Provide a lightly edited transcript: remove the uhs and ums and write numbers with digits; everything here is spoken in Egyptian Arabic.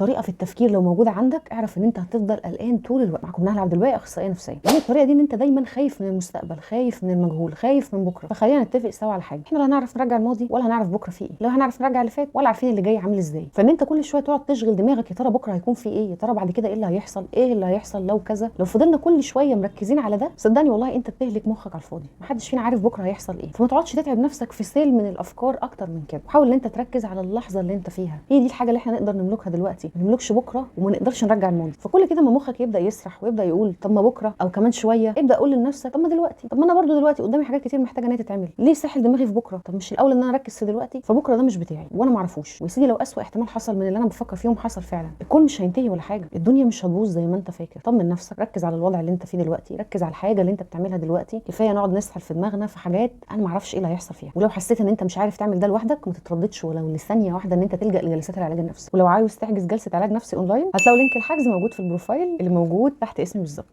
طريقه في التفكير لو موجودة عندك اعرف ان انت هتفضل قلقان طول الوقت. معاكم نهله عبد الباقي، اخصائية نفسيه. يعني الطريقة دي ان انت دايما خايف من المستقبل، خايف من المجهول، خايف من بكره. فخلينا نتفق سوا على حاجه، احنا لا هنعرف نرجع الماضي ولا هنعرف بكره فيه ايه، لا هنعرف نرجع اللي فات ولا عارفين اللي جاي عامل ازاي. فان انت كل شوية تقعد تشغل دماغك يا ترى بكره هيكون فيه ايه، يا ترى بعد كده ايه اللي هيحصل، ايه اللي هيحصل لو كذا، لو فضلنا كل شوية مركزين على ده صدقني والله انت بتهلك مخك على الفاضي. محدش فينا عارف بكره هيحصل ايه، فما تقعدش تتعب نفسك في سيل من الافكار اكتر من كده. حاول ان انت تركز على اللحظة اللي انت فيها، هي دي الحاجة اللي احنا نقدر نملكها دلوقتي، ما نملكش بكره وما نقدرش نرجع الماضي. فكل كده ما مخك يبدا يسرح ويبدا يقول طب ما بكره او كمان شوية، ابدا قول لنفسك طب ما دلوقتي، طب ما انا برضو دلوقتي قدامي حاجات كتير محتاجه ان هي تتعمل، ليه ساحل دماغي في بكره؟ طب مش الاول ان انا اركز في دلوقتي؟ فبكرة ده مش بتاعي وانا ما اعرفوش. ويا سيدي لو اسوأ احتمال حصل من اللي انا بفكر فيهم حصل فعلا، الكون مش هينتهي ولا حاجة، الدنيا مش هتبوظ زي ما انت فاكر. طمن نفسك، ركز على الوضع اللي انت فيه دلوقتي، ركز على الحاجة اللي انت بتعملها دلوقتي. كفاية نقعد نسحل في دماغنا في حاجات انا ما اعرفش ايه اللي هيحصل فيها. ولو حسيت ان انت مش عارف تعمل ده لوحدك ما تترددش ولو لثانيه واحدة ان انت تلجأ لجلسات العلاج النفسي. ولو عاوز تحجز جلسه علاج نفسي اونلاين هتلاقوا link الحجز موجود في ال profile اللي موجود تحت اسمي بالظبط.